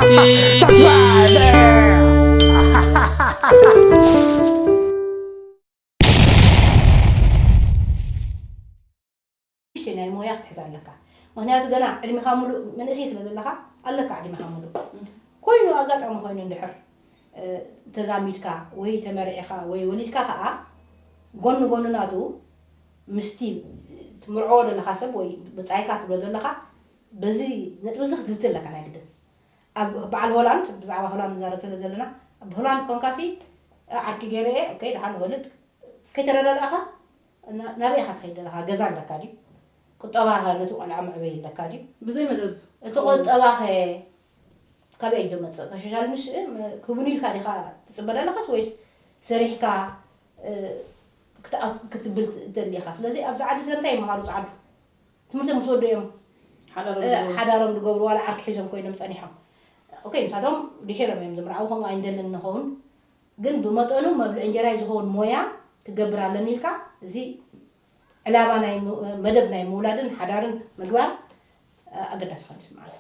Subscribe! ናይ ሞያ ክትሕዝ ኣለካ። ምክንያቱ ገና ዕድሜኻ ሙሉእ መንእሰይ ስለ ዘለኻ ኣለካ ዕድሜኻ ሙሉእ። ኮይኑ ኣጋጣሚ ኮይኑ እንድሕር ተዛሚድካ ወይ ተመርዒኻ ወይ ወሊድካ ከዓ ጎኒ ጎኒ ናቱ ምስቲ ትምርዕዎ ዘለካ ሰብ ወይ ብፃይካ ትብሎ ዘለካ በዚ ነጥቢ እዚ ክትዝቲ ኣለካ ናይ ግድን። ኣብ በዓል ሆላንድ ብዛዕባ ሆላንድ ንዛረብ ስለ ዘለና ኣብ ሆላንድ ኮንካሲ ዓርኪ ገይረ እየ ኦኬ ደሓን ወልድ ከይተረዳዳእኻ ናበይ ኢኻ ትኸይድ ዘለኻ ገዛ ኣለካ ድዩ ቁጠባ ነቲ ቆልዓ መዕበይ ኣለካ ድዩ ብዘይ መደብ እቲ ቁጠባ ኸ ካበይ እዩ ዝመፅእ ከሸሻል ምሽ ክህቡኒ ኢልካ ዲኻ ትፅበ ዘለኻስ ወይስ ሰሪሕካ ክትብል ትደሊ ኢኻ ስለዚ ኣብዚ ዓዲ ስለምንታይ ይመሃሩ ፀዓዱ ትምህርቶም ምስ ወደኦም ሓዳሮም ዝገብሩ ዋላ ዓርኪ ሒዞም ኮይኖም ፀኒሖም ኦኬ ንሳቶም ድሒሮም እዮም ዝምርዓው ከምኡ ኣይንደልን ንኸውን ግን ብመጠኑ መብልዒ እንጀራይ ዝኸውን ሞያ ክገብር ኣለኒ ኢልካ እዚ ዕላባ ናይ መደብ ናይ ምውላድን ሓዳርን ምግባር ኣገዳሲ ኮይኑ ይስምዓኒ።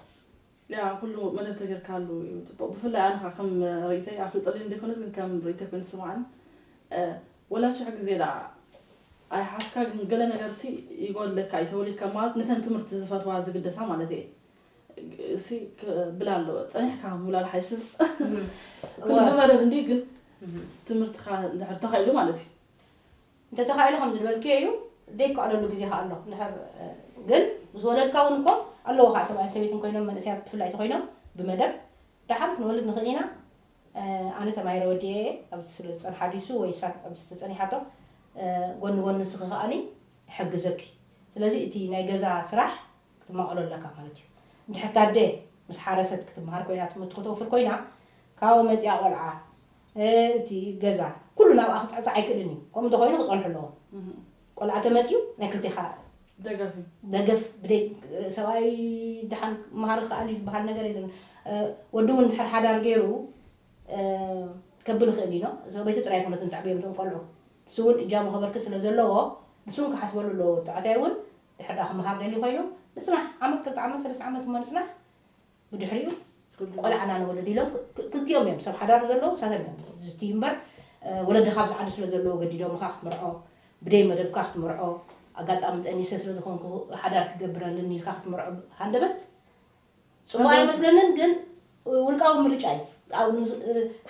ያ ኩሉ መደብ ተገይርካሉ እዩ ፅቡቕ ብፍላይ ኣነ ከዓ ከም ርእይተይ ኣፍልጠለይ እንተይኮነስ ግን ከም ርእይተይ ኮይኑ ዝስምዓኒ ወላ ሽሕ ግዜ ደኣ ኣይሓዝካ ግን ገለ ነገርሲ ይጎድለካ እዩ ተወሊድካ ማለት ነተን ትምህርቲ ዝፈትዋ ዝግደሳ ማለት እየ እሲ ክብል ኣሎ ፀኒሕካ ምውላድ ሓይሽስ ኩሉ ብመደብ እንዲ ግን ትምህርትካ እንድሕር ተኻኢሉ ማለት እዩ እንተተኻኢሉ ከም ዝበልክዮ እዩ ዘይከኣለሉ ግዜ ከ ኣሎ እንድሕር ግን ምስ ወለድካ እውን እኮ ኣለዎ ከዓ ሰብኣይን ሰበይትን ኮይኖም መንእሰያት ብፍላይ ተኮይኖም ብመደብ ደሓር ክንወልድ ንኽእል ኢና ኣነ ተማሂረ ወዲኤ እየ ኣብዚ ስለ ዝፀንሓ ድዩ እሱ ወይ እሳ ኣብዚ ተፀኒሓቶ ጎኒ ጎኒ ንስኺ ከዓኒ ይሕግዘኪ ስለዚ እቲ ናይ ገዛ ስራሕ ክትማቐሎ ኣለካ ማለት እዩ። እንድሕር ታደ ምስ ሓረሰት ክትመሃር ኮይና ትምህርቲ ክተውፍር ኮይና ካብኡ መፂኣ ቆልዓ እቲ ገዛ ኩሉ ናብኣ ክፅዕፃዕ ኣይክእልን እዩ። ከምኡ እንተኮይኑ ክፀንሑ ኣለዎም። ቆልዓ ተመፅዩ ናይ ክልቴኻ ደገፍ ደገፍ ብደይ ሰብኣይ ደሓን መሃር ክኣል እዩ ዝበሃል ነገር የለን። ወዲ እውን ድሕር ሓዳር ገይሩ ከብል ይኽእል እዩ። ሰበይቲ ጥራይ ኮነት እንተዕብዮም እቶም ቆልዑ ንሱ እውን እጃሙ ከበርክት ስለ ዘለዎ ንሱ እውን ክሓስበሉ ኣለዎ። ተባዕታይ እውን ድሕር ደኣ ክመሃር ደልዩ ኮይኑ ምፅናሕ ዓመት ክልተ ዓመት ሰለስተ ዓመት እሞ ምፅናሕ ብድሕሪኡ ቆልዓ እና ንወልድ ኢሎም ክልቲኦም እዮም ሰብ ሓዳር ዘለዉ ንሳቶም እዮም ዝስትዩ እምበር ወለድኻ ኣብዚ ዓዲ ስለ ዘለዉ ገዲዶምኻ ክትምርዖ ብደይ መደብካ ክትምርዖ ኣጋጣሚ ጠኒሰ ስለ ዝኾንኩ ሓዳር ክገብር ኣለኒ ኢልካ ክትምርዖ ሃንደበት ፅቡቕ ኣይመስለንን ግን ውልቃዊ ምርጫ እዩ።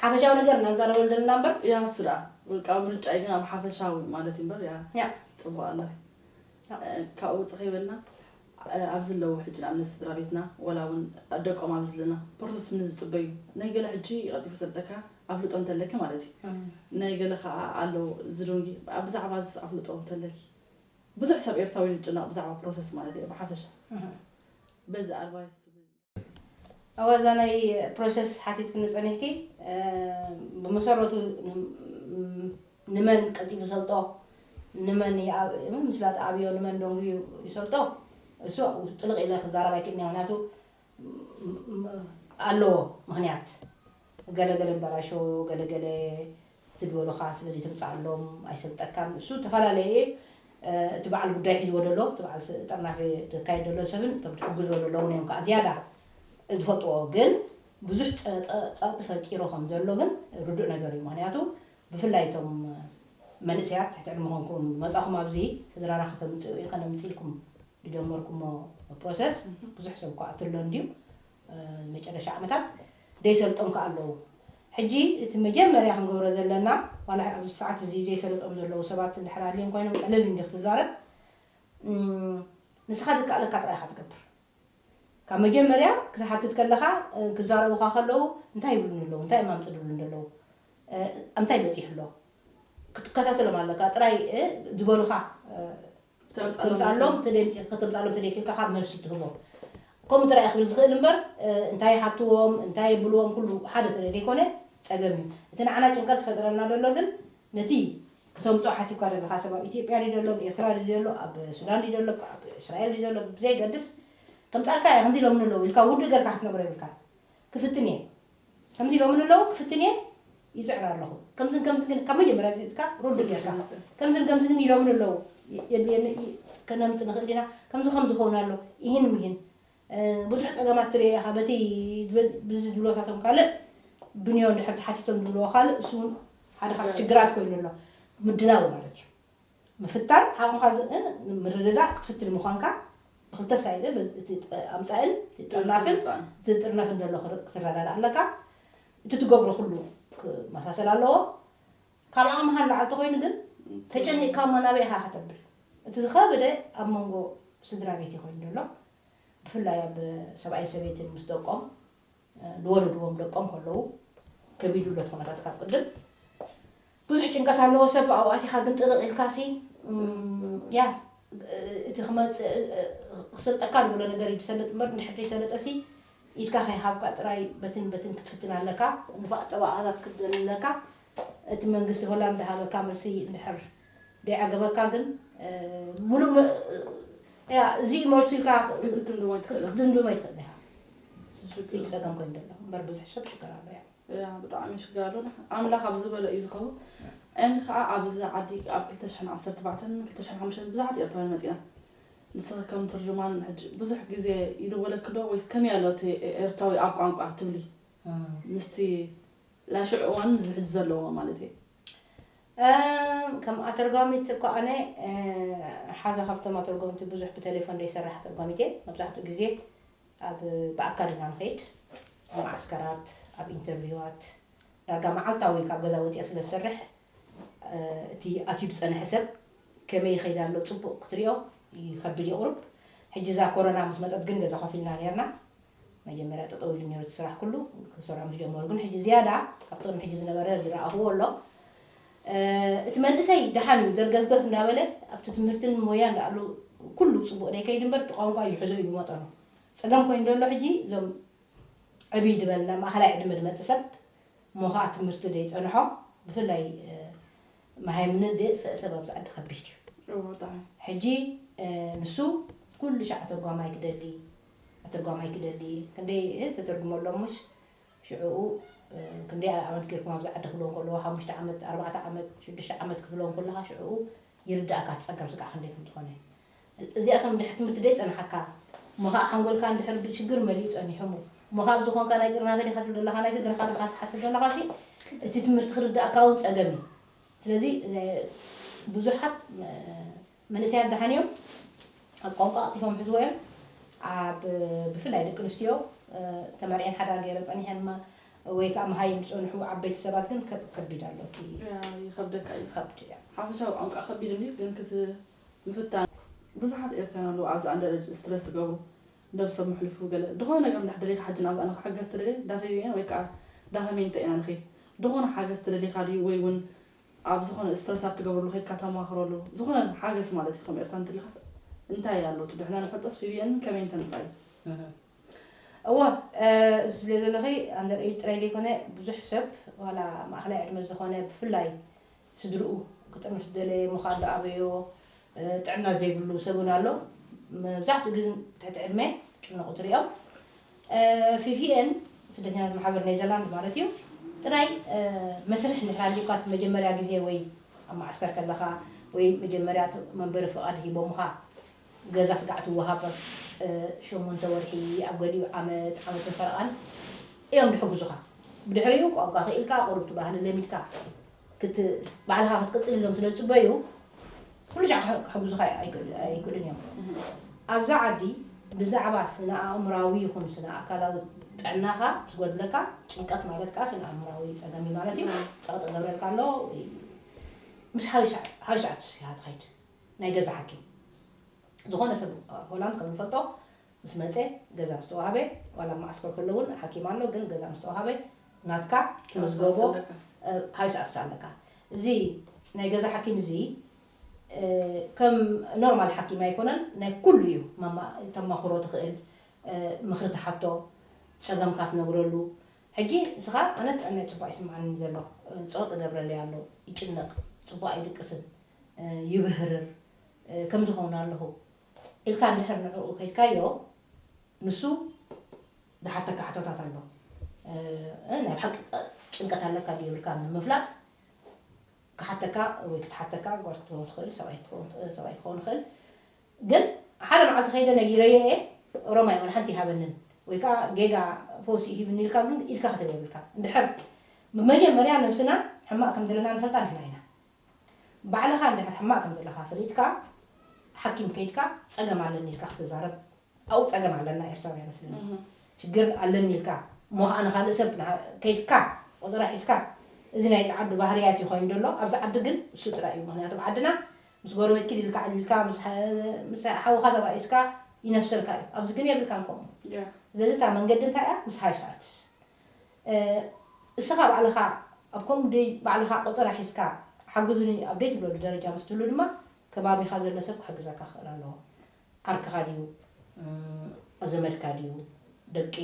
ሓፈሻዊ ነገር እናዛረበሉ ዘለና እምበር። ያ እሱ ደኣ ውልቃዊ ምርጫ እዩ ግን ኣብ ሓፈሻዊ ማለት እዩ እምበር ያ ያ ፅቡቕ ኣለኺ። ካብኡ ውፅእ ከይበልና ኣብዚ ኣለዉ ሕጂ ንኣብነት ስድራ ቤትና ዋላ እውን ደቆም ኣብዚ ዘለና ፕሮሰስ ንዝፅበዩ ናይ ገለ ሕጂ ቀልጢፉ ይሰልጠካ ኣፍልጦ እንተለኪ ማለት እዩ ናይ ገለ ከዓ ኣሎ ዝዶንጊ ብዛዕባ እዚ ኣፍልጦ እንተለኪ ብዙሕ ሰብ ኤርትራዊ ዝጭነቕ ብዛዕባ ፕሮሰስ ማለት እየ ብሓፈሻ በዚ ኣድቫይስ ትብል ኣዋዛናይ ፕሮሰስ ሓቲትክኒ ጸኒሕኪ ብመሰረቱ ንመን ቀልጢፉ ይሰልጦ ንመን ምስላ ተኣብዮ ንመን ደንጉዩ ይሰልጦ እሱ ጥልቕ ኢለ ክዛረብ ኣይክእልን እየ ምክንያቱ ኣለዎ ምክንያት ገለገለ ይበላሾ ገለገለ ትድበሉኻ ስለ ዘይተምፅኣሎም ኣይሰልጠካን እሱ ተፈላለየ እቲ በዓል ጉዳይ ሒዝዎ ደሎ እቲ በዓል ጠርናፊ ዝካየድ ደሎ ሰብን እቶም ትሕግዝዎ ደለውን እዮም ከዓ ዝያዳ ዝፈልጥዎ ግን ብዙሕ ፀቕጢ ፈጢሩ ከም ዘሎ ግን ርዱእ ነገር እዩ ምክንያቱ ብፍላይ እቶም መንእሰያት ትሕቲ ዕድመ ኮንኩም መፃኹም ኣብዚ ስድራና ከተምፅኡ እዩ ከነምፅልኩም ዝጀመርኩሞ process ብዙሕ ሰብ እኳ ኣትሎ እንድዩ መጨረሻ ዓመታት ደይሰልጦም ከ ኣለዉ ሕጂ እቲ መጀመርያ ክንገብሮ ዘለና ዋላ ኣብዚ ሰዓት እዚ ዘይሰለጦም ዘለዉ ሰባት እንድሕር ኣልዮም ኮይኖም ቀለል እንዲ ክትዛረብ ንስኻ ዝከኣለካ ጥራይ ኢኻ ትገብር ካብ መጀመርያ ክትሓትት ከለኻ ክዛረቡኻ ከለዉ እንታይ ይብሉኒ ኣለዉ እንታይ እዮም ኣምፅሉኒ ዘለዉ እንታይ በፂሑ ኣሎ ክትከታተሎም ኣለካ ጥራይ ዝበሉኻ ተምፃሎም ተደምፂ ከተምፃሎም ተደይክልካ ካብ መልሲ ትህቦም ከምኡ ጥራይ ክብል ዝኽእል እምበር እንታይ ይሓትዎም እንታይ የብልዎም ኩሉ ሓደ ስለ ዘይኮነ ፀገም እዩ እቲ ንዓና ጭንቀት ዝፈጥረልና ዘሎ ግን ነቲ ክተምፅኦ ሓሲብካ ዘለካ ሰብ ኣብ ኢትዮጵያ ድዩ ዘሎ ኣብ ኤርትራ ድዩ ዘሎ ኣብ ሱዳን ድዩ ዘሎ ኣብ እስራኤል ድዩ ዘሎ ብዘይገድስ ከምፃእካ እየ ከምዚ ኢሎምኒ ኣለዉ ኢልካ ውድእ ገርካ ክትነግሮ የብልካ ክፍትን እየ ከምዚ ኢሎምን ኣለዉ ክፍትን እየ ይፅዕር ኣለኹ ከምዝን ከምዚ ግን ካብ መጀመርያ ፅሒፅካ ሩድ ጌርካ ከምዝን ከምዚ ግን ኢሎምን ኣለዉ የድልየኒ ከነምፅ ንኽእል ኢና ከምዚ ከም ዝኸውን ኣሎ ይህን ምሂን ብዙሕ ፀገማት ትርኢ ኢኻ። በቲ ብዚ ዝብሎታቶም ካልእ ብንዮ እንድሕር ተሓቲቶም ዝብልዎ ካልእ፣ እሱ እውን ሓደ ካብ ሽግራት ኮይኑ ኣሎ። ምድላው ማለት እዩ። ምፍታን ዓቕምኻ ምርድዳእ ክትፍትን ምዃንካ፣ ብክልተ ሳይድ፣ ኣምፃእን ጥርናፍን፣ እቲ ጥርናፍን ዘሎ ክትረዳዳእ ኣለካ። እቲ ትገብሮ ኩሉ ክመሳሰል ኣለዎ። ካብ ዓቕምኻ ንላዕሊ ተኮይኑ ግን፣ ተጨኒቕካ እሞ ናበይ ኢኻ ከተብል? እቲ ዝኸበደ ኣብ መንጎ ስድራ ቤት እዩ ኮይኑ ዘሎ። ብፍላይ ኣብ ሰብኣይን ሰበይትን ምስ ደቆም፣ ዝወለድዎም ደቆም ከለዉ፣ ከቢዱ ኣሎ እቲ ኩነታት ካብ ቅድም። ብዙሕ ጭንቀት ኣለዎ። ሰብ ኣብኡ ኣቲኻ ግን ጥርቕ ኢልካሲ፣ ያ፣ እቲ ክመፅእ ክሰልጠካ ዝብሎ ነገር እዩ ዝሰልጥ እምበር፣ እንድሕር ዘይሰለጠሲ ኢድካ ከይሃብካ ጥራይ በትን በትን ክትፍትን ኣለካ። ንፋዕ ጠባቓታት ክትደሊ ኣለካ። እቲ መንግስቲ ሆላንድ ዝሃበካ መልሲ እንድሕር ደይዓገበካ ግን፣ ሙሉእ ያ፣ እዚ እዩ መልሱ ኢልካ ክትድምድሞ ኣይትኽእል ኢኻ። እዚ እዩ ጸገም ኮይኑ ዘሎ እምበር፣ ብዙሕ ሰብ ሽግር ኣሎ። ያ፣ ብጣዕሚ ሽግር ኣሎ። ኣምላኽ ኣብ ዝበሎ እዩ ዝኸውን። And ከዓ ኣብዚ ዓዲ ኣብ ክልተ ሽሕን ዓሰርተ ኣርባዕተን ክልተ ሽሕን ሓሙሽተን ብዙሓት ኤርትራውያን መጺና። ንስኺ ከም ትርጅማን ሕጂ ብዙሕ ግዜ ይድወለኪ ዶ ወይስ ከመይ ኣሎ እቲ ኤርትራዊ ኣብ ቋንቋ ትብሊ? ምስቲ ላሽዑ እዋን ምስዚ ሕጂ ዘለዎ ማለት እየ። ከም ኣተርጓሚት እኮ ኣነ ሓደ ካብቶም ኣተርጎምቲ፣ ብዙሕ ብቴሌፎን ዘይሰርሕ ኣተርጓሚት እየ። መብዛሕትኡ ግዜ ኣብ ብኣካል ኢና ንኸይድ፣ ኣብ ማዓስከራት፣ ኣብ ኢንተርቪዋት፣ ዳርጋ መዓልታዊ ካብ ገዛ ወፂኣ ስለ ዝሰርሕ፣ እቲ ኣትዩ ዝፀንሐ ሰብ ከመይ ይኸይድ ኣሎ ፅቡቕ ክትሪኦ ይኸብድ እዩ ቁሩብ። ሕጂ እዛ ኮሮና ምስ መፀት ግን ገዛ ኮፍ ኢልና ነርና። መጀመርያ ጠጠው ኢሉ ነይሩ እቲ ስራሕ ኩሉ። ክሰርሖም ዝጀመሩ ግን ሕጂ ዝያዳ ካብቶም ሕጂ ዝነበረ ዝረኣኽዎ ኣሎ። እቲ መንእሰይ ደሓን እዩ፣ ዘርገፍገፍ እንዳበለ ኣብቲ ትምህርትን ሞያን ዳኣሉ ኩሉ ፅቡቕ ደይከይድ እምበር፣ እቲ ቋንቋ ይሕዞ እዩ ብመጠኑ። ፀገም ኮይኑ ዘሎ ሕጂ እዞም ዕብይ ዝበልና ማእኸላይ ዕድመ ዝመፅእ ሰብ እሞ ኸዓ ትምህርቲ ደይፀንሖ፣ ብፍላይ መሃይምነት ደየጥፈእ ሰብ ኣብዚ ዓዲ ከቢድ እዩ። ሕጂ ንሱ ኩሉ ሻዕ ኣተርጓማይ ክደሊ፣ ኣተርጓማይ ክደሊ፣ ክንደይ ተተርጉመሎም ምሽ ሽዕኡ ክንደይ ዓመት ጌርኩም ኣብዚ ዓዲ ክብልዎ ከለዎ፣ ሓሙሽተ ዓመት፣ ኣርባዕተ ዓመት፣ ሽዱሽተ ዓመት ክብልዎም ከለኻ ሽዕኡ ይርዳእካ እቲ ጸገም ስጋዕ ክንደይ ከም ዝኾነ። እዚኣቶም እንድሕር ትምህርቲ ደይጸንሓካ እሞ ኸዓ ሓንጎልካ እንድሕር ብሽግር መሊኡ ጸኒሑ እሞ፣ እሞ ኸዓ ኣብዚ ኾንካ ናይ ጥርናፈ ዲኻ ትብል ዘለኻ፣ ናይ ስድራኻ ዲኻ ትሓስብ ዘለኻሲ እቲ ትምህርቲ ክርዳእካ እውን ጸገም እዩ። ስለዚ ብዙሓት መንእሰያት ደሓን እዮም፣ ኣብ ቋንቋ ቀልጢፎም ይሕዝዎ እዮም። ኣብ ብፍላይ ደቂ ኣንስትዮ ተመርዕየን ሓዳር ገይረን ጸኒሐን ወይ ከዓ መሃይም ዝጸንሑ ዓበይቲ ሰባት ግን ከቢድ ኣሎ። ይኸብደካ እዩ። ከብድ እያ። ሓፈሻዊ ቋንቋ ከቢድ እንድዩ፣ ግን ክት ምፍታን ብዙሓት ኤርትራውያን ኣለዉ ኣብዚ ኣንደር ኤጅ ስትረስ ዝገብሩ፣ ነብሶም ምሕልፉ ገለ ዝኾነ ነገር እንድሕር ደሊኻ ሕጂ ናብዛ ንክሕገዝ ትደሊ ዳፈቢኤን ወይ ከዓ ዳኸሜንተ ኢና ንኸይድ። ዝኾነ ሓገዝ ትደሊኻ ድዩ ወይ እውን ኣብ ዝኾነ ስትረስ ኣብ ትገብረሉ ከይድካ ተማኽረሉ ዝኾነ ሓገዝ ማለት እዩ። ከም ኤርትራ እንተሊኻስ እንታይ ኣሎ እቲ ድሕና ንፈልጦስ ፊቢኤን ከመይ እንተንፋይ? እወ፣ እዚ ትብልዮ ዘለኺ ኣንደር ኤጅ ጥራይ ዘይኮነ ብዙሕ ሰብ ዋላ ማእኸላይ ዕድመ ዝኾነ ብፍላይ ስድርኡ ክጥርንፍ ዝደለየ ምዃን ዝኣበዮ ጥዕና ዘይብሉ ሰብ እውን ኣሎ። መብዛሕትኡ ግዜ ትሕቲ ዕድመ ጭነቑ ትሪኦም። ፊፊኤን ስደተኛታት ማሕበር ኔዘርላንድ ማለት እዩ። ጥራይ መስርሕ እንድሕር ኣልዩካ እቲ መጀመርያ ግዜ ወይ ኣብ ማዓስከር ከለኻ ወይ መጀመርያ እቲ መንበሪ ፍቓድ ሂቦምኻ ገዛ ስጋዕ ትወሃብ ሸሞንተ ወርሒ ኣብ ገሊኡ ዓመት ዓመትን ፈረቓን እዮም ዝሕግዙኻ። ብድሕሪኡ ቋንቋ ክኢልካ ቁሩብ እቲ ባህሊ ለሚድካ ክት ባዕልኻ ክትቅፅል ኢሎም ስለ ዝፅበዩ ኩሉ ሻዕ ክሕግዙኻ ኣይክእሉን እዮም። ኣብዛ ዓዲ ብዛዕባ ስነ ኣእምራዊ ይኹን ስነ ኣካላዊ ጥዕናኻ ምስ ጎድለካ ጭንቀት ማለት ከዓ ስነ ኣእምራዊ ፀገም እዩ ማለት እዩ። ፀቕጢ ገብረልካ ኣሎ። ምስ ሓይሻት ኢኻ ትኸይድ ናይ ገዛ ሓኪም ዝኾነ ሰብ ሆላንድ ከም ንፈልጦ ምስ መፀ ገዛ ምስ ተዋሃበ ዋላ ማዕስከር ከሎ እውን ሓኪም ኣሎ ግን ገዛ ምስ ተዋሃበ ናትካ ትምዝገቦ ሃይስ ኣለካ። እዚ ናይ ገዛ ሓኪም እዚ ከም ኖርማል ሓኪም ኣይኮነን፣ ናይ ኩሉ እዩ። ተማኽሮ ትኽእል፣ ምኽሪ ትሓቶ፣ ፀገምካ ትነግረሉ። ሕጂ ንስኻ ኣነ ጥዕናይ ፅቡቅ ኣይስምዓንን ዘሎ፣ ፀቕጢ ገብረለይ ኣሎ፣ ይጭነቕ፣ ፅቡቅ ኣይድቅስን፣ ይብህርር፣ ከምዚ ኸውን ኣለኹ ኢልካ እንድሕር ንዕኡ ከይድካዮ ንሱ ዝሓተካ ሕቶታት ኣሎ። ናይ ብሓቂ ጭንቀት ኣለካ ድዩ የብልካ ንምፍላጥ ክሓተካ ወይ ክትሓተካ ጓል ክትኸውን ትኽእል፣ ሰብኣይ ክትኸውን ትኽእል፣ ሰብኣይ ክኸውን ይኽእል። ግን ሓደ መዓልቲ ከይደ ነጊረዮ እየ። ኦሮማይ ዋላ ሓንቲ ይሃበንን ወይ ከዓ ጌጋ ፈውሲ ይሂብኒ ኢልካ ግን ኢድካ ክትህብ የብልካ። እንድሕር ብመጀመርያ ነብስና ሕማቕ ከም ዘለና ንፈልጣ ንሕና ኢና። ባዕልኻ እንድሕር ሕማቕ ከም ዘለኻ ፈሊጥካ ሓኪም ከይድካ ጸገም ኣለኒ ኢልካ ክትዛረብ ኣብኡ ጸገም ኣለና ኤርትራውያን መስለኒ። ሽግር ኣለኒ ኢልካ እሞ ከዓ ንኻልእ ሰብ ከይድካ ቆጸራ ሒዝካ እዚ ናይ ጸዓዱ ባህርያት እዩ ኮይኑ ዘሎ። ኣብዚ ዓዲ ግን እሱ ጥራይ እዩ። ምክንያቱ ዓድና ምስ ጎረቤትኪ ኢልካ ዕሊልካ ምስ ሓውኻ ተባኢስካ ይነፍሰልካ እዩ። ኣብዚ ግን የብልካን ከምኡ። ስለዚ እታ መንገዲ እንታይ እያ? ምስ ሃይስ ኣርትስ እስኻ ባዕልኻ ኣብ ከምኡ ደይ ባዕልኻ ቆጸራ ሒዝካ ሓግዙኒ ኣብ ደይ ትብለሉ ደረጃ ምስ ትብሉ ድማ ከባቢኻ ዘሎ ሰብ ክሕግዘካ ክኽእል ኣለዎ። ዓርክኻ ድዩ? ዘመድካ ድዩ? ደቂ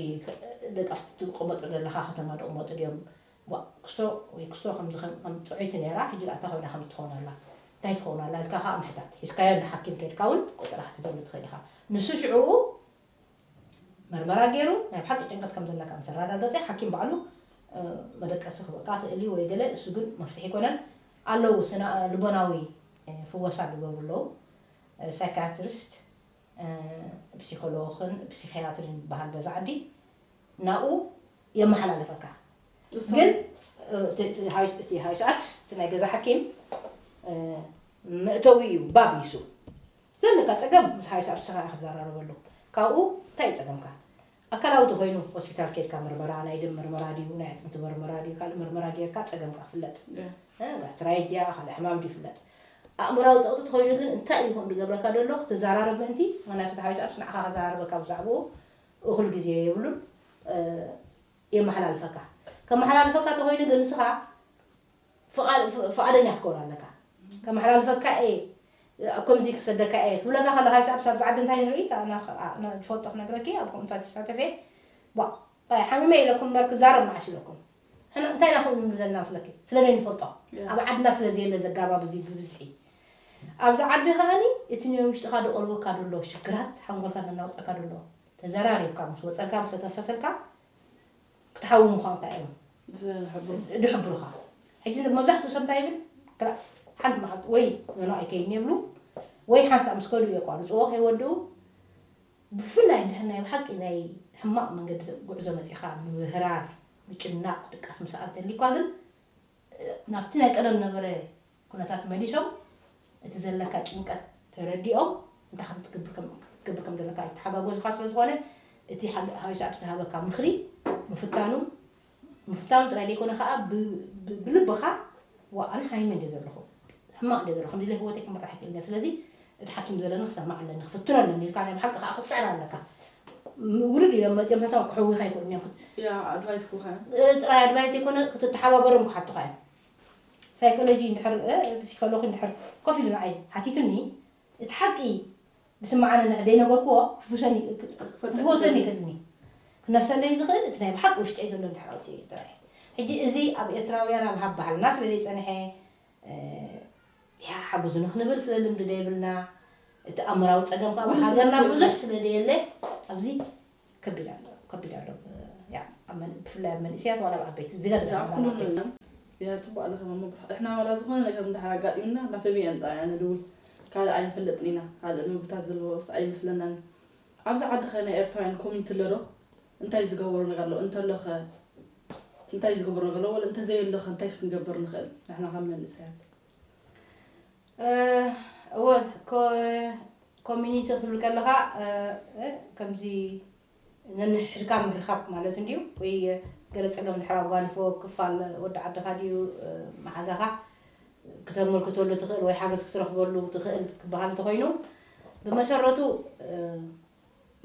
ደቂ ኣብቲ ትቕመጡ ዘለኻ ከተማ ድቕመጡ ድዮም? ዋ ክስቶ ወይ ክስቶ ከምዚ ከም ከም ጥዑይቲ ነይራ ሕጂ ደኣ እንታይ ኮይና ከም ትኸውን ኣላ? እንታይ ትኸውን ኣላ? ኢልካ ከዓ ምሕታት። ሒዝካዮ ንሓኪም ከይድካ እውን ቆጸራ ክትሕዘሉ ትኽእል ኢኻ። ንሱ ሽዑ መርመራ ገይሩ ናይ ብሓቂ ጭንቀት ከም ዘለካ ምስ ኣረጋገጸ ሓኪም ባዕሉ መደቀሲ ክበቃ ክእል እዩ ወይ ገለ እሱ ግን መፍትሒ ኣይኮነን ኣለዉ ስነ ልቦናዊ ፍወሳ ዝገብሩ ኣለዉ ሳይካትሪስት ፕሲኮሎግን ፕሲኪያትርን ዝበሃል ገዛ ዓዲ ናብኡ የመሓላልፈካ ግን እቲ ሃይስኣት እቲ ናይ ገዛ ሓኪም መእተዊ እዩ ባብ ይሱ ዘለካ ጸገም ምስ ሓይሽ ኣርስኻ ክትዘራረበሉ ካብኡ እንታይ እዩ ጸገምካ ኣካላዊ ተኮይኑ ሆስፒታል ኬድካ ምርመራ ናይ ደም ምርመራ ድዩ ናይ ኣጥንቲ ምርመራ ድዩ ካልእ ምርመራ ጌርካ ጸገምካ ክፍለጥ ጋስትራይት ድያ ካልእ ሕማም ድዩ ይፍለጥ ኣእምራዊ ጸቕጢ ተኮይኑ ግን እንታይ እዩ ከም ዝገብረካ ዘሎ ክትዘራረብ ምእንቲ ምክንያቱ ተሓዊስ ኣርስ ንዓኻ ከዘራርበካ ብዛዕባኡ እኹል ግዜ የብሉን የመሓላልፈካ ከመሓላልፈካ ተኮይኑ ግን ንስኻ ፍቓደኛ ክትከውን ኣለካ ከመሓላልፈካ እየ ኣብ ከምዚ ክሰደካ እየ ትብለካ ከለካ ይስኣብ ሳብ ዝዓዲ እንታይ ንርኢ ዝፈልጦ ክነግረኪ ኣብ ከምኡታት ይሳተፍ እየ ሓሚመ ኢለኩም እምበር ክዛረብ መዓሽ ኢለኩም ሕና እንታይ ኢና ከምኡ ንብለና መስለኪ ስለ ዘይንፈልጦ ኣብ ዓድና ስለ ዘየለ ዘጋባብ እዚ ብብዝሒ ኣብዚ ዓዲ ከዓኒ እቲ ናይ ውሽጥኻ ደቆልወካ ደሎ ሽግራት ሓንጎልካ ዘናውፀካ ደሎ ተዘራሪብካ ምስ ወፀልካ ምስ ተተፈሰልካ ክትሓዊ ምዃንካ እዮም ዝሕብሩኻ ሕጂ መብዛሕትኡ ሰብ እንታይ ይብል ሓንቲ መዓልቲ ወይ መኖ ኣይከይድን የብሉ ወይ ሓንሳእ ምስ ከዱ የቋርፅዎ ከይወድኡ ብፍላይ እንድሕር ናይ ብሓቂ ናይ ሕማቕ መንገዲ ጉዕዞ መፂኻ ምምህራር ምጭናቕ ድቃስ ምሰኣል ተሊኳ ግን ናብቲ ናይ ቀደም ነበረ ኩነታት መሊሶም እቲ ዘለካ ጭንቀት ተረዲኦም እንታይ ከም ትገብር ከም ዘለካ ይተሓጋጎዝካ ስለ ዝኾነ እቲ ሃይሳብ ዝተሃበካ ምኽሪ ምፍታኑ ምፍታኑ ጥራይ ዘይኮነ ከዓ ብልብኻ ዋ ኣነ ሓይመ እንደ ዘለኹ ሕማቕ እንደ ዘለኹ ከምዚ ህይወተይ ክምራሕ ይኽእል ስለዚ እቲ ሓኪም ዘለኒ ክሰማዕ ኣለኒ ክፍትኖ ኣለኒ ኢልካ ናይ ብሓቂ ከዓ ክትፅዕር ኣለካ ውርድ ኢሎም መፅኦም ፈተና ክሕውኻ ይክእሉ እዮም ጥራይ ኣድቫይት ዘይኮነ ክትተሓባበሮም ክሓቱካ እዮም ሳይኮሎጂ እንድሕር ፕሲኮሎጂ እንድሕር ኮፍ ኢሉ ንዓይ ሓቲቱኒ እቲ ሓቂ ዝስምዓኒ እንድሕር ዘይነገርክዎ ክፍወሰኒ ይክእልኒ ክነፍሰለይ ዝኽእል እቲ ናይ ብሓቂ ውሽጠይ ዘሎ እንድሕር ኣውፅኤ ጥራይ ሕጂ እዚ ኣብ ኤርትራውያን ኣብ ሃብ ባህልና ስለ ዘይፀንሐ ሓጉዝኒ ክንብል ስለ ልምዲ ደይብልና እቲ ኣምራዊ ፀገም ካብ ሃገርና ብዙሕ ስለ ደየለ ኣብዚ ከቢድ ኣሎ ከቢድ ኣሎ ብፍላይ ኣብ መንእስያት ዋላ ኣብ ዓበይቲ ዝገርም ያ ፅቡቅ ኣለካ መምህር እሕና ዋላ ዝኾነ ነገር እንድሕር ኣጋጢምና ናብ ፈቢኤን ጥራይ ኢና ንድውል ካልእ ኣይንፈልጥን ኢና ካልእ ንምብታት ዘለዎ ኣይመስለናን ኣብዚ ዓዲ ከ ናይ ኤርትራውያን ኮሚኒቲ ኣሎ ዶ እንታይ ዝገበሩ ነገር ኣሎ እንተሎ ከ እንታይ ዝገበሩ ነገር ኣሎ ወላ እንተዘየሎ ከ እንታይ ክንገብር ንኽእል ንሕና ካብ መንእሰያት እወ ኮሚኒቲ ክትብል ከለኻ ከምዚ ነንሕድካ ምርኻብ ማለት እንድዩ ወይ ገለ ፀገም ድሕር ኣጓኒፎ ክፋል ወዲ ዓድኻ ድዩ መሓዛኻ ክተመልክተሉ ትኽእል ወይ ሓገዝ ክትረኽበሉ ትኽእል ክበሃል እንተኮይኑ ብመሰረቱ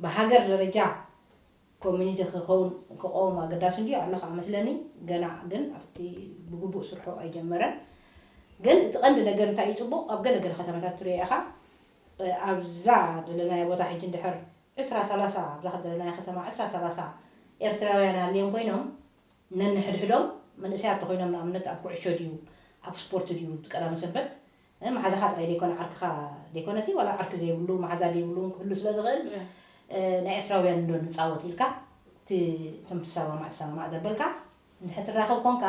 ብሃገር ደረጃ ኮሚኒቲ ክኸውን ክቆም ኣገዳሲ እንድዩ ኣሎ ከዓ መስለኒ ገና ግን ኣብቲ ብግቡእ ስርሑ ኣይጀመረን ግን እቲ ቀንዲ ነገር እንታይ እዩ ፅቡቅ ኣብ ገለ ገለ ከተማታት ትሪኦ ኢኻ ኣብዛ ዘለናዮ ቦታ ሕጂ እንድሕር ዕስራ ሰላሳ ኣብዛ ዘለናዮ ከተማ ዕስራ ሰላሳ ኤርትራውያን ኣልዮም ኮይኖም ነንሕድሕዶም መንእሰያት ተኮይኖም ንኣብነት ኣብ ኩዕሾ ድዩ ኣብ ስፖርት ድዩ ቀዳመ ሰንበት መሓዛኻ ጥራይ ዘይኮነ ዓርክኻ ዘይኮነሲ ዋላ ዓርኪ ዘይብሉ መሓዛ ዘይብሉ ክህሉ ስለ ዝኽእል ናይ ኤርትራውያን እንዶ ንፃወት ኢልካ እቲ ከም ትሰማማዕ ትሰማማዕ ዘበልካ እንድሕር ትራኸብ ኮንካ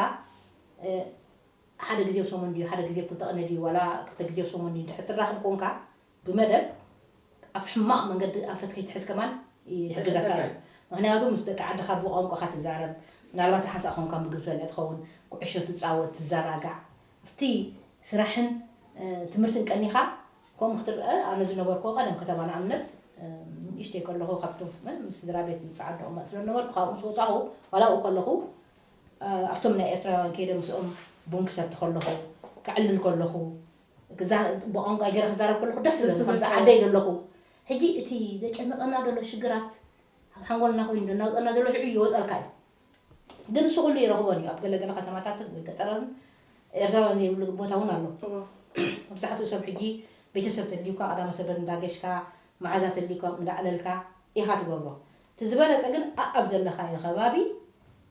ሓደ ግዜ ሰሙን ድዩ ሓደ ግዜ ክልተ ቅነ ድዩ ዋላ ክልተ ግዜ ሰሙን ድዩ እንድሕር ትራኸብ ኮንካ ብመደብ ኣብ ሕማቕ መንገዲ ኣንፈት ከይትሕዝ ከማን ይሕግዘካ እዩ። ምክንያቱ ምስ ደቂ ዓድኻ ብቋንቋኻ ትዛረብ፣ ምናልባት ሓንሳእ ኾንካ ምግቢ ትበልዕ ትኸውን፣ ኩዕሾ ትፃወት፣ ትዘናጋዕ፣ ኣብቲ ስራሕን ትምህርትን ቀኒኻ ከምኡ ክትረአ። ኣነ ዝነበርኩ ቀደም ከተማ ንኣብነት ንእሽተይ ከለኹ ካብቶም ምስ ስድራ ቤት ንፃዓዶ እመፅ ስለነበርኩ ካብኡ ምስ ወፃኹ ዋላ ኣብኡ ከለኹ ኣብቶም ናይ ኤርትራውያን ከይደ ምስኦም ቡን ክሰቲ ከለኹ፣ ክዕልል ከለኹ፣ ብቋንቋ ገይረ ክዛረብ ከለኹ ደስ ይብለኒ ከምዚ ዓደይ ዘለኹ። ሕጂ እቲ ዘጨንቐና ዘሎ ሽግራት ኣብ ሓንጎልና ኮይኑ እናወፀና ዘሎ ሽዑ ይወፀልካ እዩ። ግን እሱ ኩሉ ይረኽቦን እዩ ኣብ ገለገለ ከተማታት ወይ ገጠራትን ኤርትራውያን ዘይብሉ ቦታ እውን ኣሎ። መብዛሕትኡ ሰብ ሕጂ ቤተሰብ ተልዩካ ቀዳመ ሰበን እንዳገሽካ መዓዛ ተልዩካ እንዳዕለልካ ኢኻ ትገብሮ። እቲ ዝበለፀ ግን ኣብ ዘለኻዮ ከባቢ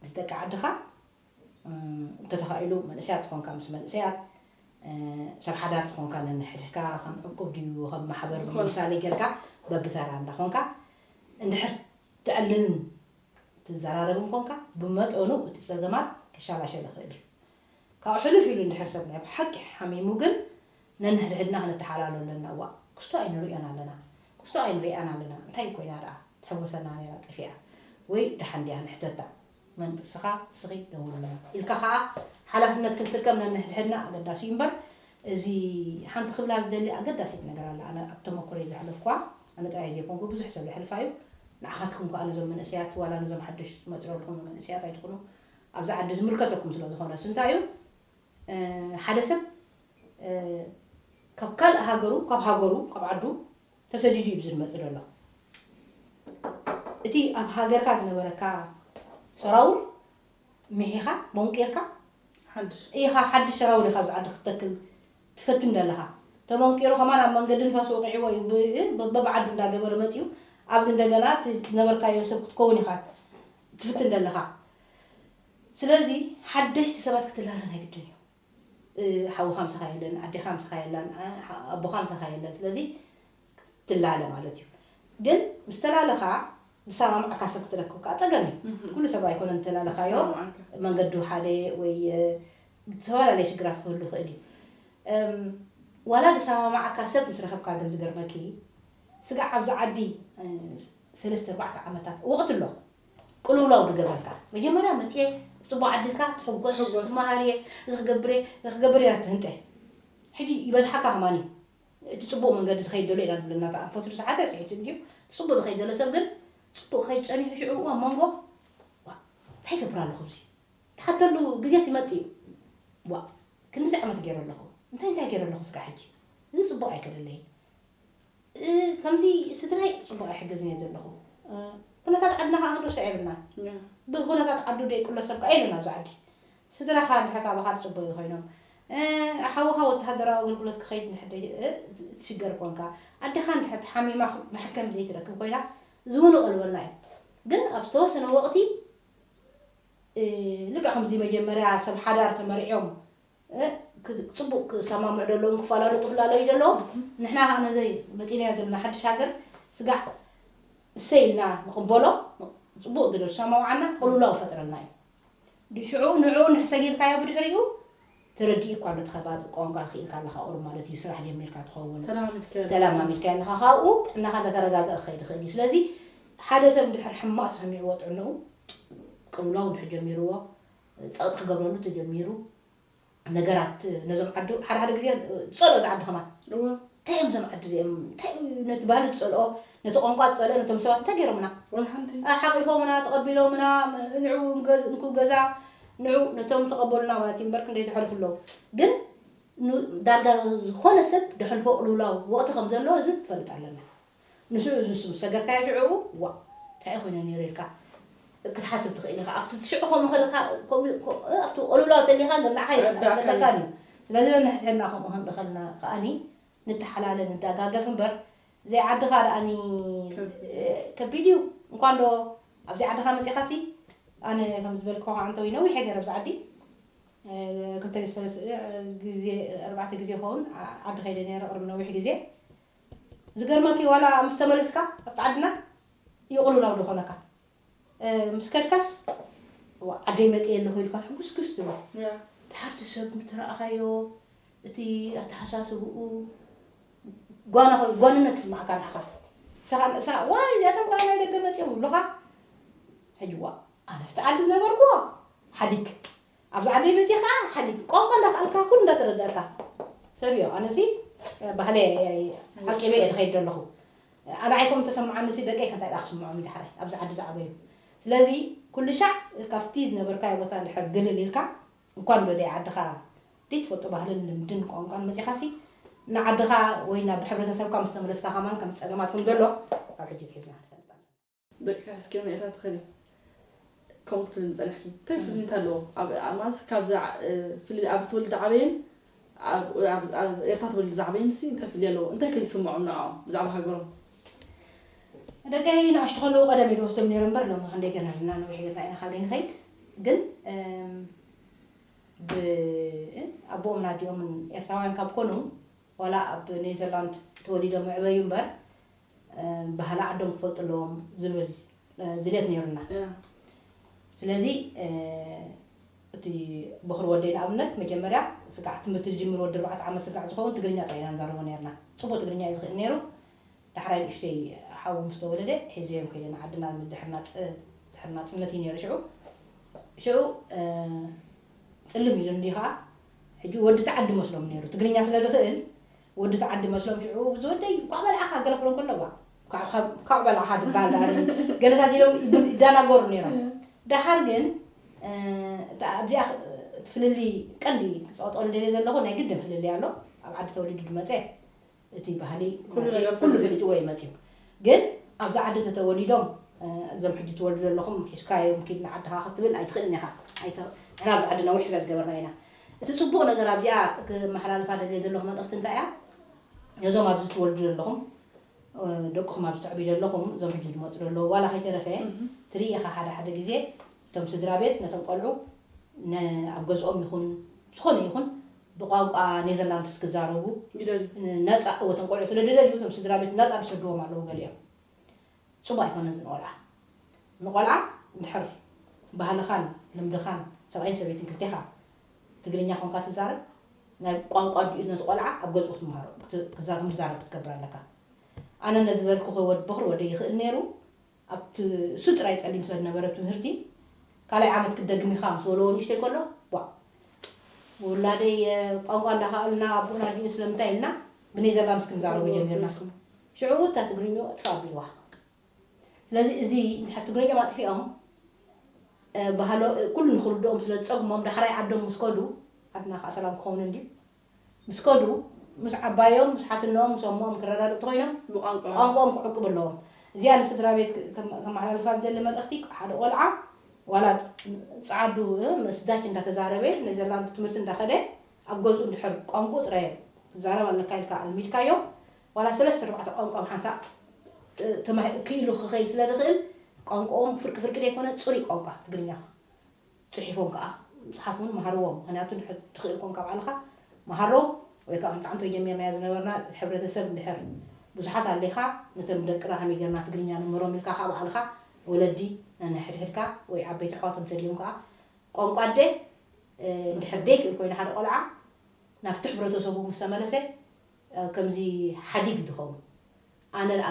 ምስ ደቂ ዓድኻ እንተተኻኢሉ መንእሰያት ትኾንካ ምስ መንእሰያት ሰብ ሓዳር ትኾንካ ነንሕድካ ከም ዕቁብ ድዩ ከም ማሕበር ብምሳሌ ጌርካ በብተራ እንዳኾንካ እንድሕር ትዕልልን ትዘራረብን ኮንካ ብመጠኑ እቲ ጸገማት ክሻላሸል ይኽእል እዩ። ካብኡ ሕልፍ ኢሉ እንድሕር ሰብ ናይ ብሓቂ ሓሚሙ ግን ነንሕድሕድና ክንተሓላሎ ኣለና። እዋ ክስቶ ኣይንርእዮን ኣለና፣ ክስቶ ኣይንርእያን ኣለና፣ እንታይ ኮይና ደኣ ትሕጎሰና ነይራ ጠፊኣ ወይ ደሓን ድያ ንሕተታ። መን እስኻ እስኺ ደውልና ኢልካ ከዓ ሓላፍነት ክንስከም ነንሕድሕድና ኣገዳሲ እዩ እምበር እዚ ሓንቲ ክብላ ዝደሊ ኣገዳሲት ነገር ኣላ ኣነ ኣብ ተመኩረይ ዘሕለፍኳ ኣነ ጥራይ ዘይኮንኩ ብዙሕ ሰብ የሕልፋ እዩ ንዓኻትኩም ከዓ ነዞም መንእሰያት ዋላ ነዞም ሓደሽ ዝመፅረልኩም መንእሰያት ኣይትኹኑ ኣብዚ ዓዲ ዝምልከተኩም ስለ ዝኾነ እሱ እንታይ እዩ ሓደ ሰብ ካብ ካልእ ሃገሩ ካብ ሃገሩ ካብ ዓዱ ተሰዲዱ እዩ ዝመፅእ ዘሎ እቲ ኣብ ሃገርካ ዝነበረካ ሰራውር ምሒኻ ቦንቂርካ ኢኻ ሓድሽ ሰራውር ኢኻ ኣብዚ ዓዲ ክትተክል ትፈትን ዘለኻ ተቦንቂሩ ከማን ኣብ መንገዲ ንፋስ ወቂዕዎ እዩ በብዓዱ እንዳገበረ መፂኡ ኣብዚ እንደገና ዝነበርካዮ ሰብ ክትከውን ኢኻ ትፍትን ዘለኻ ስለዚ ሓደሽቲ ሰባት ክትላለ ናይ ግድን እዩ ሓውኻ ምሳኻ የለን ኣዴኻ ምሳኻ የላን ኣቦኻ ምሳኻ የለን ስለዚ ትላለ ማለት እዩ ግን ምስ ተላለኻ ዝሰማምዓካ ሰብ ክትረክብ ከዓ ፀገም እዩ ኩሉ ሰብ ኣይኮነን ተላለኻዮ መንገዱ ሓደ ወይ ዝተፈላለየ ሽግራት ክህሉ ይኽእል እዩ ዋላ ዝሰማምዓካ ሰብ ምስ ረኸብካ ግን ዝገርመኪ ስጋዕ ኣብዚ ዓዲ ሰለስተ ኣርባዕተ ዓመታት ወቕቲ ኣሎ ቅልውላው ዝገበርካ መጀመርያ መፅየ ፅቡቅ ዓዲልካ ትሕጎስ ትመሃር እየ እዚ ክገብር እየ እዚ ክገብር እየ ትህንጠ ሕጂ ይበዝሓካ ከማን እዩ እቲ ፅቡቅ መንገዲ ዝኸይድ ዘሎ ኢና ዝብለና ተኣንፈቱ ዝሓተ ስሒቱ እንድዩ ፅቡቅ ዝኸይድ ዘሎ ሰብ ግን ፅቡቅ ከይድ ፀኒሑ ሽዑ ኣብ መንጎ እንታይ ይገብር ኣለኹ እዚ ተሓተሉ ግዜስ ይመፅእ እዩ ዋ ክንድዚ ዓመት ገይረ ኣለኹ እንታይ እንታይ ገይረ ኣለኹ ስጋ ሕጂ እዚ ፅቡቅ ኣይከደለይ ከምዚ ስድራይ ፅቡቅ ኣይሕግዝን እየ ዘለኹ ኩነታት ዓድና ከዓ ክንርሶ የብልና ብኩነታት ዓዱ ደይቅሎ ሰብ ከዓ የለን ኣብዚ ዓዲ ስድራኻ እንድሕር ካባኻ ዝፅበዩ ኮይኖም ሓውኻ ወተሃደራዊ ኣገልግሎት ክኸይድ እንድሕር ትሽገር ኮንካ ኣዴኻ እንድሕር ተሓሚማ መሕከም ዘይትረክብ ኮይና ዝውኑ ቀልበና እዩ ግን ኣብ ዝተወሰነ ወቕቲ ልክዕ ከምዚ መጀመርያ ሰብ ሓዳር ተመሪዕዮም ጽቡቕ ክሰማምዑ ዘለዎም ክፈላለጡ ክላለዩ ዘለዎም ንሕና ከዓ ነዘይ መፂናዮ ዘለና ሓድሽ ሃገር ስጋዕ እሰይ ኢልና ንቕበሎ ጽቡቕ ግደር ሰማምዓና ቅልውላው ፈጥረልና እዩ ሽዑ ንዕኡ ንሕሰጊርካዮ ብድሕሪኡ ተረዲኡ እኳ ኣሎ ተኸባቢ ቋንቋ ክኢልካ ኣለኻ ቁሩብ ማለት እዩ ስራሕ ጀሚርካ ትኸውን ተላማሚድካ ኣለኻ ካብኡ ጥዕናኻ እንዳተረጋገአ ክኸይድ ይኽእል እዩ ስለዚ ሓደ ሰብ እንድሕር ሕማቕ ተሰሚዕዎ ጥዕንኡ ቅልውላው እንድሕር ጀሚርዎ ጸቕጢ ክገብረሉ ተጀሚሩ ነገራት ነዞም ዓዲ ሓደ ሓደ ግዜ ዝጸልኦ እዚ ዓዲ ከማን እንታይ እዮም እዞም ዓዲ እዚኦም እንታይ እዩ ነቲ ባህሊ ዝጸልኦ ነቲ ቋንቋ ዝጸልኦ ነቶም ሰባት እንታይ ገይሮምና ሓቂፎምና ተቐቢሎምና ንዑ ንክኡ ገዛ ንዑ ነቶም ተቐበሉና ማለት እዩ እምበር ክንደይ ዝሐልፉ ኣለዉ ግን ዳርጋ ዝኾነ ሰብ ዝሐልፎ ቅልውላው ወቕቲ ከም ዘሎ እዚ ክፈልጥ ኣለና ንስኡ ዝስም ሰገርካዮ ሽዑ ዋ እንታይ ኮይነ ነይሩ ኢልካ ክትሓስብ ትኽእል ኢኻ ኣብቲ ሽዑ ከምኡ ከለካ ኣብቲ ቆልውላው ተሊኻ ግን ንዓኻ ይረዳእካን እዩ ስለዚ ነንሕድሕድና ከምኡ ክንዲ ከልና ከኣኒ ንተሓላለ ንዳጋገፍ እምበር ዘይዓድኻ ደኣኒ ከቢድ እዩ እንኳን ዶ ኣብ ዘይዓድኻ መፂኻሲ ኣነ ከም ዝበልክኻ ከዓ እንተወይ ነዊሕ ገይረ ኣብዚ ዓዲ ክልተ ግዜ ኣርባዕተ ግዜ ይኸውን ዓዲ ከይደ ነይረ ቅርብ ነዊሕ ግዜ ዝገርመኪ ዋላ ምስ ተመለስካ ኣብቲ ዓድና ይቕሉላው ዝኾነካ ምስ ከድካስ ዓደይ መፅየ ኣለኹ ኢልካ ሕጉስጉስ ትብል ድሓርቲ ሰብ ምትረእኻዮ እቲ ኣተሓሳስብኡ ጓንነት ስማዕካ ንዓኻ ንስኻ ንእሳ ዋይ እዚኣቶም ከኣ ናይ ደገ መጺኦም ይብሉኻ። ሕጂ ዋ ኣነ ኣብቲ ዓዲ ዝነበርኩዎ ሓዲግ ኣብዚ ዓዲ መጺኻ ሓዲግ ቋንቋ እንዳኸኣልካ ኩሉ እንዳተረዳእካ ሰብ እዮ። ኣነሲ ባህለ ሓቂበ እየ ዝኸይድ ዘለኹ። ኣነ ዓይኮም ተሰምዓኒ ሲ ደቀይ ከንታይ ዳ ክስምዖም እዩ ዳሕራይ ኣብዚ ዓዲ ዝዓበዩ። ስለዚ ኩሉ ሻዕ ካብቲ ዝነበርካዮ ቦታ እንድሕር ግልል ኢልካ እንኳን ዶ ደይ ዓድኻ ዘይትፈልጦ ባህልን ልምድን ቋንቋን መጺኻሲ ንዓድኻ ወይ ናብ ሕብረተሰብካ ምስ ተመለስካ ከማን ከም ጸገማት ከም ዘሎ ካብ ሕጂ ትሒዝና ንፈልጥ ኣለና። ደቅካ እስከ መእታ ትኸዲ ከምኡ ትብል ጸንሕኪ እንታይ ፍልልይ እንታይ ኣለዎ ኣብ ኣማስ ካብዛ ፍልልይ ኣብ ዝተወልደ ዓበየን ኣብ ኤርትራ ተወልደ ዝዓበየን ሲ እንታይ ፍልልይ ኣለዎ እንታይ ከይስምዖም ንዕኦም ብዛዕባ ሃገሮም ደቀይ ንኣሽቱ ከለዉ ቀደም እዩ ዝወስዶም ነይሩ እምበር ሎሚ ክንደይ ገና ኣለና ነዊሕ ገርና ኢና ካብ ደይ ንኸይድ ግን ብኣቦኦምን ኣዲኦምን ኤርትራውያን ካብ ኮኑ ዋላ ኣብ ኔዘርላንድ ተወሊዶም ይዕበዩ እምበር ባህሊ ዓዶም ክፈልጡ ኣለዎም ዝብል ድሌት ነይሩና። ስለዚ እቲ በኹሪ ወደይ ንኣብነት መጀመርያ ስጋዕ ትምህርቲ ዝጅምር ወዲ ኣርባዕተ ዓመት ስጋዕ ዝኸውን ትግርኛ ጥራይ ኢና ንዛረቦ ነይርና። ፅቡቅ ትግርኛ እዩ ዝኽእል ነይሩ። ዳሕራይ ንእሽተይ ሓዉ ምስ ተወለደ ሒዘዮም ከይደ ንዓድና ድሕሪ ናፅነት እዩ ነይሩ ሽዑ ሽዑ ፅልም ኢሉ እንዲ ከዓ ሕጂ ወዲ ተዓዲ መስሎም ነይሩ ትግርኛ ስለ ዝኽእል ወዲ ተዓዲ መስሎም ሽዑ ዝወደይ ኳዕ በልዓኻ ገለ ክብሎ ከሎ ዋ ኳዕ በልዓኻ ድበሃል ገለታት ኢሎም ይዳናገሩ ነይሮም። ደሓር ግን ኣብዚኣ ፍልልይ ቀንዲ ክፀወጠሉ ደልየ ዘለኹ ናይ ግድን ፍልልይ ኣሎ። ኣብ ዓዲ ተወሊዱ ዝመፀ እቲ ባህሊ ኩሉ ነገር ኩሉ ፍልልይ። ፈሊጥዎ እዩ መፅዩ። ግን ኣብዚ ዓዲ ተተወሊዶም እዞም ሕጂ ትወልዱ ዘለኹም ሒዝካዮም ኪድ ንዓድኻ ክትብል ኣይትኽእልን ኢኻ። ኣይተ- ንሕና ኣብዚ ዓዲ ነዊሕ ስለ ዝገበርና ኢና። እቲ ፅቡቕ ነገር ኣብዚኣ ክመሓላልፋ ደልየ ዘለኹ መልእኽቲ እንታይ እያ? ነዞም ኣብዚ ትወልዱ ዘለኹም ደቅኹም ኣብዚ ተዕብዩ ዘለኹም እዞም ሕጂ ዝመፁ ዘለዉ ዋላ ከይተረፈ ትርኢ ኢኻ ሓደ ሓደ ግዜ እቶም ስድራ ቤት ነቶም ቆልዑ ኣብ ገዝኦም ይኹን ዝኾነ ይኹን ብቋንቋ ኔዘርላንድስ ክዛረቡ ነፃ እወቶም ቆልዑ ስለ ደደልዩ እቶም ስድራ ቤት ነፃ ዝሰድዎም ኣለዉ ገሊኦም። ፅቡቅ ኣይኮነን እዚ ንቆልዓ። ንቆልዓ እንድሕር ባህልኻን ልምድኻን ሰብኣይን ሰበይትን ክልቴኻ ትግርኛ ኮንካ ትዛረብ ናይ ቋንቋ ኣዲኡ ነቲ ቆልዓ ኣብ ገዝኡ ክትምሃሮ ክትዛረብ ክትገብር ኣለካ። ኣነ ነዚ ዝበልኩ ወድ በኹሪ ወደይ ይኽእል ነይሩ ኣብቲ እሱ ጥራይ ጸሊም ስለ ዝነበረ ትምህርቲ ካልኣይ ዓመት ክትደግም ኢኻ ምስ በልዎ ንእሽተይ ከሎ ቧዕ ውላደይ ቋንቋ እንዳኸኣልና ኣቦን ኣዲኡን ስለምንታይ ኢልና ብኔዘርላንድስ ክንዛረቦ ጀሚርና። ሽዑ እታ ትግርኛ ጥፋ ኣቢልዋ። ስለዚ እዚ እንድሕር ትግርኛኦም ኣጥፊኦም ባህሎ ኩሉ ንኽርድኦም ስለ ዝጸግሞም ዳሕራይ ዓዶም ምስ ከዱ ዓድና ከዓ ሰላም ክኸውን እንድዩ። ምስ ከዱ ምስ ዓባዮም ምስ ሓትነኦም ምስ ኣሞኦም ክረዳድኡ እንተኾይኖም ብቋንቋ ቋንቋኦም ክዕቅቡ ኣለዎም። እዚኣ ንስድራ ቤት ከመሓላልፋ ዝደሊ መልእኽቲ ሓደ ቆልዓ ዋላ ፃዓዱ ምስ ዳች እንዳተዛረበ ናይ ዘላንቱ ትምህርቲ እንዳኸደ ኣብ ገዝኡ እንድሕር ቋንቁ ጥራይ ክዛረብ ኣለካ ኢልካ ኣልሚድካዮ ዋላ ሰለስተ ኣርባዕተ ቋንቋ ብሓንሳእ ክኢሉ ክኸይድ ስለ ዝኽእል ቋንቋኦም ፍርቂ ፍርቂ ዘይኮነ ፅሩይ ቋንቋ ትግርኛ ፅሒፎም ከዓ ምፅሓፍ እውን መሃርዎም። ምክንያቱ ትኽእል ኮንካ ባዕልኻ መሃሮም ወይ ከዓ ከምቲ ዓንቶ ጀሚርናዮ ዝነበርና ሕብረተሰብ እንድሕር ብዙሓት ኣሌኻ ነቶም ደቅና ከመይ ጌርና ትግርኛ ንምህሮም ኢልካ ከዓ ባዕልኻ ወለዲ ነንሕድሕድካ ወይ ዓበይቲ ኣሕዋቶም ተድዮም ከዓ ቋንቋ ኣደ እንድሕር ደይክእል ኮይኑ ሓደ ቆልዓ ናብቲ ሕብረተሰቡ ምስ ተመለሰ ከምዚ ሓዲግ ዝኸውን ኣነ ደኣ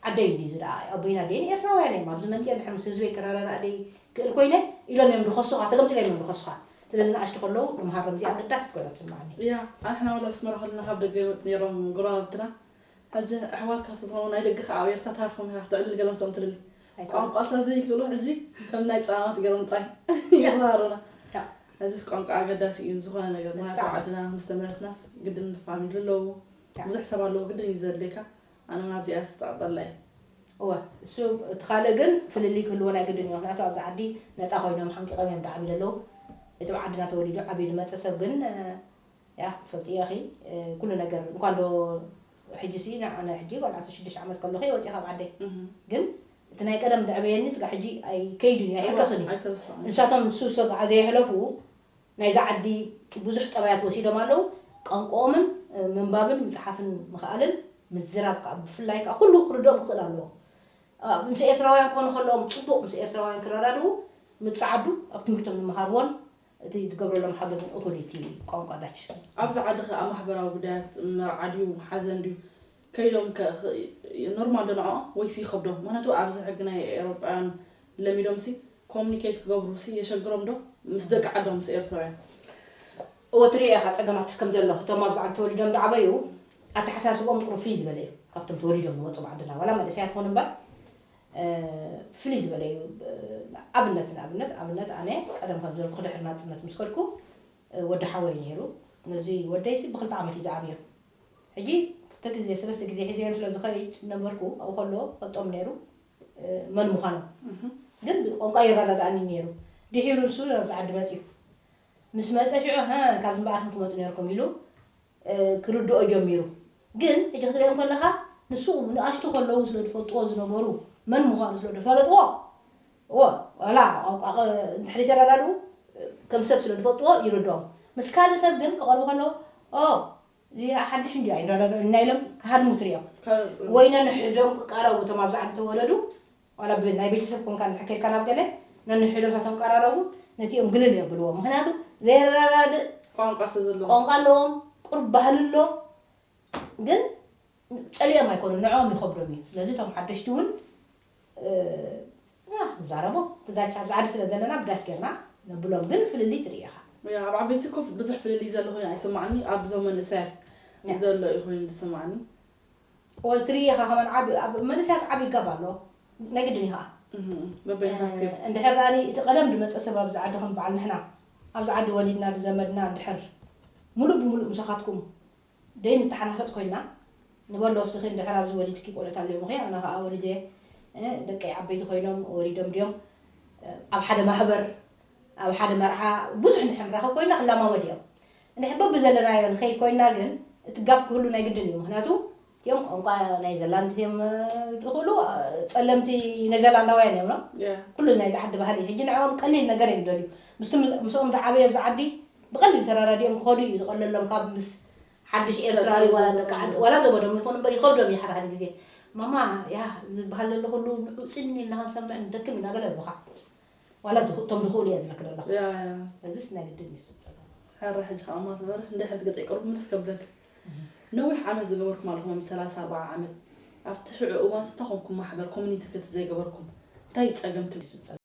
ዓደይ እንዲ እዚ ደኣ ኣቦይን ኣደይን ኤርትራውያን እዮም ኣብዚ መፅየ ድሕር ምስ ህዝበይ ክረዳዳእ ደይ ክእል ኮይነ ኢሎም እዮም ዝኸሱኻ ተገምጢሎም እዮም ዝኸሱኻ ስለዚ ንኣሽቱ ከለዉ ንምሃሮም እዚኣ ኣገዳሲት ኮይና ትስምዓኒ እያ ኣሕና ወላ ኣስመራ ከለና ካብ ደገ ይመፁ ነይሮም ጎረባብትና ሕጂ ኣሕዋትካ ስለ ዝኾኑ ናይ ደገ ከዓ ኣብ ኤርትራ ተሃርፎም ኢኻ ክትዕልል ገለ ምስኦም ትልሊ ቋንቋ ስለ ዘይክእሉ ሕጂ ከም ናይ ፃማማት ገይሮም ጥራይ ይኽራሩና ሕጂስ ቋንቋ ኣገዳሲ እዩ ዝኾነ ነገር ምክንያቱ ዓድና ምስ ተመለስናስ ግድን ፋሚሊ ኣለዉ ብዙሕ ሰብ ኣለዎ ግድን እዩ ዘድልየካ ኣነ እውን ኣብዚኣ ስጠቕጠላ እየ እወ እሱ እቲ ካልእ ግን ፍልልይ ክህልዎ ናይ ግድን እዩ ምክንያቱ ኣብዚ ዓዲ ነፃ ኮይኖም ሓንቂቆም እዮም ዳዓብዩ ዘለዉ እቲ ብዓድና ተወሊዱ ዓብዩ ዝመፀ ሰብ ግን ያ ትፈልጥዮ ኢኺ ኩሉ ነገር እንኳን ዶ ሕጂ ሲ ንዓነ ሕጂ ቆልዓ ሽዱሽተ ዓመት ከለኹ እየ ወፂኣ ካብ ዓደይ ግን እቲ ናይ ቀደም ዘዕበየኒ ስጋ ሕጂ ኣይከይድን እዩ ኣይሕከኽን እዩ ኣይተረስዖን እዩ። ንሳቶም ንሱ ሰብዓ ዘየሕለፉ ናይዛ ዓዲ ብዙሕ ጠባያት ወሲዶም ኣለዉ ቋንቋኦምን ምንባብን ምፅሓፍን ምኽኣልን ምዝራብ ከዓ ብፍላይ ከዓ ኩሉ ክርድኦም ክኽእል ኣለዎ ምስ ኤርትራውያን ክኾኑ ከለዎም ፅቡቅ ምስ ኤርትራውያን ክረዳድኡ ምፅዓዱ ኣብ ትምህርቶም ንምሃርዎን እቲ ዝገብረሎም ሓገዝን እኹል እዩ እቲ ቋንቋ ዳች ኣብዚ ዓዲ ከ ኣብ ማሕበራዊ ጉዳያት መርዓ ድዩ ሓዘን ድዩ ከይዶም ከ- ክ- ኖርማል ዶ ንዕኦም ወይስ ይኸብዶም? ምክንያቱ ኣብዚ ሕጊ ናይ ኤውሮጳውያን ለሚዶም ሲ ኮሚኒኬት ክገብሩ ሲ የሸግሮም ዶ ምስ ደቂ ዓዶም ምስ ኤርትራውያን? እወ ትሪኦ ኢኻ ጸገማት ከም ዘሎ እቶም ኣብዚ ዓዲ ተወሊዶም ዝዓበዩ ኣተሓሳስቦም ጥሩ ፍልይ ዝበለ እዩ ካብቶም ተወሊዶም ዝመፁ ብዓድና ዋላ መንእሰያት ኾኑ እምበር እ፣ ፍልይ ዝበለ እዩ። እ፣ ኣብነት ንኣብነት ኣብነት ኣነ ቀደም ከም ዝበልኩ ድሕሪ ናፅነት ምስ ከድኩ እ፣ ወዲ ሓወይ ነይሩ። ነዚ ወደይሲ ብክልተ ዓመት እዩ ዝዓብዮ። ሕጂ ክልተ ግዜ ሰለስተ ግዜ ሒዘዮም ስለ ዝኸይድ ነበርኩ ኣብኡ ከሎ ፈልጦም ነይሩ እ፣ መን ምዃኖም ግን ቋንቋ ይረዳዳእኒ ነይሩ። ድሒሩ ንሱ ናብዚ ዓዲ መፅዩ ምስ መፀ ሽዑ ሃ ካብዚ እምበኣርኩም ትመፁ ነርኩም ኢሉ እ፣ ክርድኦ ጀሚሩ። ግን ሕጂ ክትሪኦም ከለኻ ንሱ ንኣሽቱ ከለዉ ስለ ዝፈልጥዎ ዝነበሩ መን ምዃኑ ስለ ዝፈለጥዎ እዎ ዋላ ቋንቋ ቅ- እንድሕር ይተረዳድኡ ከም ሰብ ስለ ዝፈልጥዎ ይርድኦም። ምስ ካልእ ሰብ ግን ክቐርቡ ከለዉ ኦ እዚኣ ሓድሽ እንዲያ ኣይረዳድኡና ኢሎም ክሃድሙ ትሪኦም። ወይ ነንሕዶም ክቃረቡ እቶም ኣብዛ ዓዲ ተወለዱ ዋላ ብ- ናይ ቤተሰብ ኮንካ እንድሕር ከድካ ናብ ገለ ነንሕዶም ናቶም ቀራረቡ ነቲኦም ግልል የብልዎ። ምክንያቱ ዘይረዳድእ ቋንቋ ስለ ዘለዎ ቋንቋ ኣለዎም፣ ቁሩብ ባህሊ ኣሎ፣ ግን ፀሊኦም ኣይኮኑን፣ ንዕኦም ይኸብዶም እዩ። ስለዚ እቶም ሓደሽቲ እውን እ፣ ያ፣ ንዛረቦ ብዛች ኣብዚ ዓዲ ስለ ዘለና ብዳች ጌርና ነብሎም፣ ግን ፍልልይ ትርኢ ኢኻ። ያ፣ ኣብ ዓበይቲ እኮ ብዙሕ ፍልልይ ዘሎ ኮይኑ ኣይስማዕኒ፣ ኣብዞም መንእሰያት ያ። ዘሎ እዩ ኮይኑ ዝስማዕኒ። ወይ ትርኢ ኢኻ ከማን ዓቢ ኣብ መንእሰያት ዓቢ ይጋብ ኣሎ ናይ ግድን ኢኻ። እህ፣ በበይንኻ ስቴፕ እንድሕር ዳኣኒ እቲ ቀደም ዝመፀ ሰብ ኣብዚ ዓዲ ከም በዓል ንሕና ኣብዚ ዓዲ ወሊድና ዝዘመድና እንድሕር ሙሉእ ብሙሉእ ምሳኻትኩም ደይ ንተሓናፈፅ ኮይና ንበሎ እስኺ እንድሕር ኣብዚ ወሊድኪ ቆልዑት ኣለዮም ኺ ኣነ ከዓ ወሊደ እ፣ ደቀይ ዓበይቲ ኮይኖም ወሊዶም ድዮም እ፣ ኣብ ሓደ ማህበር ኣብ ሓደ መርዓ ብዙሕ እንድሕር ንራኸብ ኮይና ክለማመድ እዮም እንድሕር በብዘለናዮ ንኸይድ ኮይና ግን እቲ ጋብ ክህሉ ናይ ግድን እዩ ምክንያቱ እቲኦም ቋንቋ ናይ ዘላንድ እዮም ዝኽእሉ ፀለምቲ ኔዘርላንዳውያን እዮም ነው ኩሉ ናይ ዝዓዲ ባህሊ ሕጂ ንዕኦም ቀሊል ነገር እዮም ደልዩ ምስቲ ምስኦም ዝዓበየ ኣብዚ ዓዲ ብቐሊል ተረዳዲኦም ክኸዱ እዩ ዝቐለሎም ካብ ምስ ሓድሽ ኤርትራዊ ዋላ ደቂ ዓዲ ዋላ ዘመዶም ይኹን እምበር ይኸብዶም እዩ ሓደ ሓደ ግዜ ማማ ያ ዝበሃል ዘሎ ኩሉ ንዑፅን ኢልና ክንሰምዕ ንደክም ኢና ገለ ኣለኻ ዋላ እቶም ዝኽእሉ እየ ዝብለክ ዘለኹ ያ ያ እዚስ ናይ ግድን እዩ ዝፅበ ሕረ ሕጂ ከዓ ማትበር እንደ ሕዚ ገፀ ይቀርቡ ምልስ ከብለክ ነዊሕ ዓመት ዝገበርኩም ኣለኹም ሰላሳ ኣርባዓ ዓመት ኣብቲ ሽዑ እዋን ስታ ኮንኩም ማሕበር ኮሚኒቲ ክልቲ ዘይገበርኩም እንታይ ፀገም ትብሉ